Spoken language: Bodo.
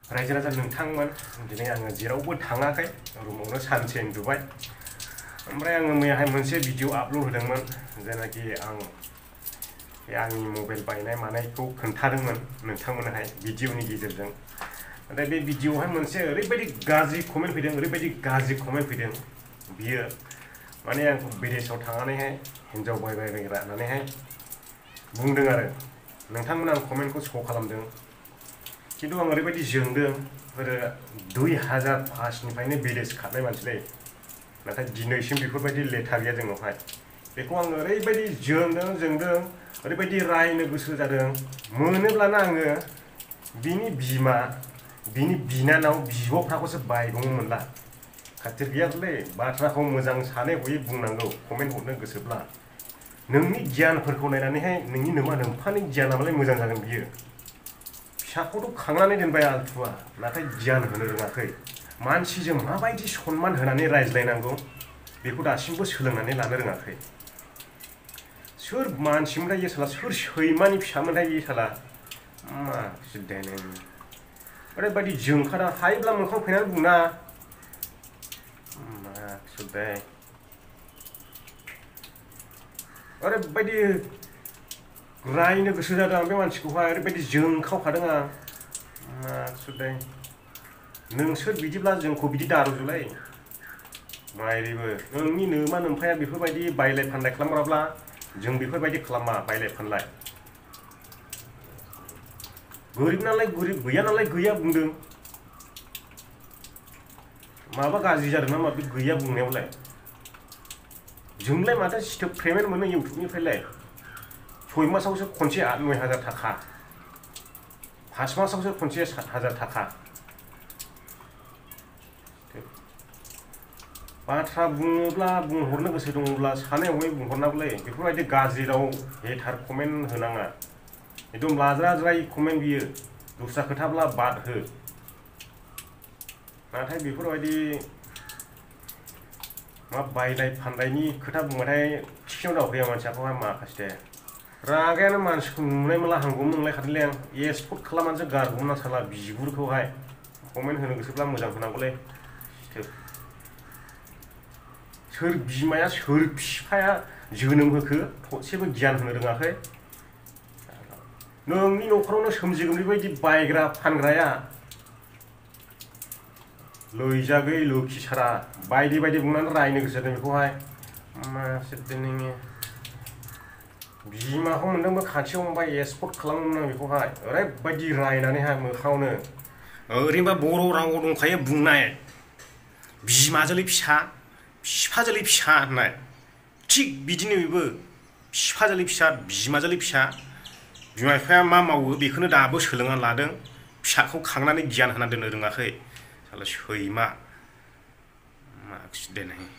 रायजो राजा नोंथांमोन दिनै आङो जेरावबो थाङाखै रुमावनो सानसे उन्दुबाय ओमफ्राय आङो मैयाहाय मोनसे भिडिअ आपल'ड होदोंमोन जेनाखि आंनि मबाइल बायनाय मानायखौ खोन्थादोंमोन नोंथांमोनहाय भिडिअनि गेजेरजों नाथाय बे भिडिअआवहाय मोनसे ओरैबायदि गाज्रि कमेन्ट फैदों बियो माने आंखौ विदेशआव थांनानैहाय हिन्जाव बायबायग्रा होननानैहाय बुंदों आरो नोंथांमोना आं कमेन्टखौ श' खालामदों किन्तु आं ओरैबायदि जोंदों 2005निफ्रायनो विदेश खारनाय मानसिलै नाथाय दिनैसिम बेफोरबायदि लेथा गैया जोंनावहाय बेखौ आं ओरैबायदि जोंदों ओरैबायदि रायनो गोसो जादों मोनोब्लाना आङो बिनि बिमा बिनि बिनानाव बिब'फ्राखौसो बायगौमोनला खाथिर गैयालै बाथ्राखौ मोजां सानै हयै बुंनांगौ कमेन्ट हरनो गोसोब्ला नोंनि गियानफोरखौ नायनानैहाय नोंनि नोमा नोम्फानि गियानालाय मोजां जागोन बियो फिसाखौथ' खांनानै दोनबाय आलथुआ नाथाय गियान होनो रोङाखै मानसिजों माबायदि सनमान होनानै रायज्लायनांगौ बेखौ दासिमबो सोलोंनानै लानो रोङाखै सोर मानसिमोनथाय इयो साला सोर सैमानि फिसामोनथाय इयो साला मा सिद्धाय नों ओरैबायदि जोंखादा हायोब्ला मोखां फैनानै बुंना मा सिद्धाय ओरैबायदि रायनो गोसो जादों आं बे मानसिखौहाय ओरैबायदि जोंखावखादों आं मा सिद्धाय नोंसोर बिदिब्ला जोंखौ बिदि दारुजुलै माइरिबो नोंनि नोमा नोम्फाया बेफोरबायदि बायलाय फानलाय खालामग्राब्ला जों बेफोरबायदि खालामा बायलाय फानलाय गोरिब नालाय गोरिब गैया नालाय गैया बुंदों माबा गाज्रि जादों नामा बे गैया बुंनायावलाय जोंलाय माथो स्टक पेमेन्ट मोनो इउटुबनिफ्रायलाय 6 मासावसो खनसे 9,000 थाखा 5 मासावसो खनसे 7,000 थाखा बाथ्रा बुङोब्ला बुंहरनो गोसो दङब्ला सानै हयै बुंहरनांगौलै बेफोरबायदि गाज्रि राव हेटार कमेन्ट होनाङा एकदम लाज्राज्राय कमेन्ट बियो दस्रा खोथाब्ला बाद हो नाथाय बेफोरबायदि मा बायलाय फानलायनि खोथा बुंबाथाय थिखिनियाव दावखैया मानसियाखौहाय माखासे रागायानो मानसिखौ नुनाय मोनला हांगौमोन नंलायखादोंलै आं एक्सपर्ट खालामनानैसो गारगौमोन आं साला बिगुरखौहाय कमेन्ट होनो गोसोब्ला मोजां होनांगौलै सोर बिमाया सोर बिफाया जोनोम होखो थसेबो गियान होनो रोङाखै नोंनि न'खरावनो सोमजिगोन बेबायदि बायग्रा फानग्राया लैजागै लोखि सारा बायदि बायदि बुंनानै रायनो गोसो जादों बेखौहाय मा सिद्धाय नोङो बिमाखौ मोनदोंबो खाथियाव मोनबाय एक्सपर्ट खालामोमोन आं बेखौहाय ओरैबायदि रायनानैहाय मोखाङावनो ओरैनोबा बर' रावाव दंखायो बुंनाय बिमाजोलै फिसा बिफाजोलै फिसा होननाय थिग बिदिनो बेबो बिफाजोलै फिसा बिमाजोलै फिसा बिमा बिफाया मा मावो बेखौनो दाबो सोलोंनानै लादों फिसाखौ खांनानै गियान होना दोननो रोङाखै साला सैमा मा सिद्धाय नों